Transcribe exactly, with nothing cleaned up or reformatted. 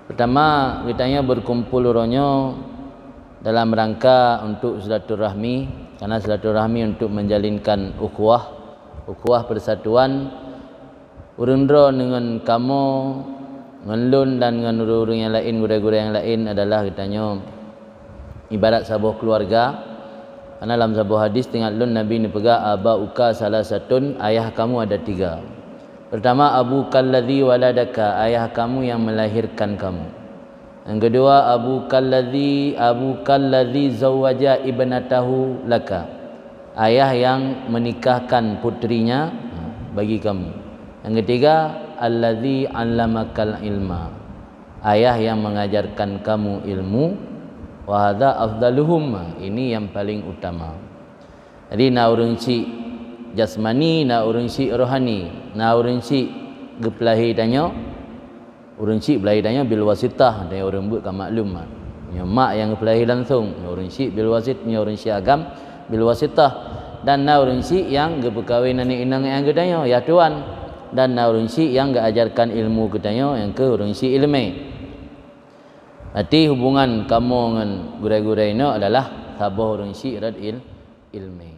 Pertama, geutanyoe berkumpul uroe nyoe dalam rangka untuk silaturahmi, karena silaturahmi untuk menjalinkan ukhuwah, ukhuwah persatuan ureuëng droe ngon kamoe, ngon lôn dan ngon ureuëng-ureuëng nyang laén, gurée-gurée nyang laén adalah geutanyoe ibarat saboh keluarga. Karena lam saboh hadis teuingat lôn Nabi neupeugah, "Aba'uka salasatun," ayah kamu ada tiga. Pertama, "Abuka alladzi waladaka," ayah kamu yang melahirkan kamu. Yang kedua, "Abuka alladzi, abuka alladzi zawwaja ibnatahu laka," ayah yang menikahkan putrinya bagi kamu. Yang ketiga, "Alladzi 'allamakal ilma," ayah yang mengajarkan kamu ilmu. "Wa hadza afdaluhum," ini yang paling utama. Jadi na ureuëng syiek jasmani, na ureuëng syiek rohani, na ureuëng syiek geupeulahé tanyoe, ureuëng syiek peulahé tanyoe bil wasitah, dan ureuëng buet ka maklum. Nyoe mak nyang geupeulahé langsung, nyoe ureuëng syiek bil wasit, nyoe ureuëng syiek agam bil wasitah. Dan na ureuëng syiek nyang geupeukawen aneuk inong nyang geutanyoe, ya tuan. Dan na ureuëng syiek nyang geuajarkan ilmu geutanyoe, nyang keuh ureuëng syiek ileumé. Berarti hubungan kamoe ngon gurée-gurée inoe adalah saboh ureuëng syiek rot il-, ileumé.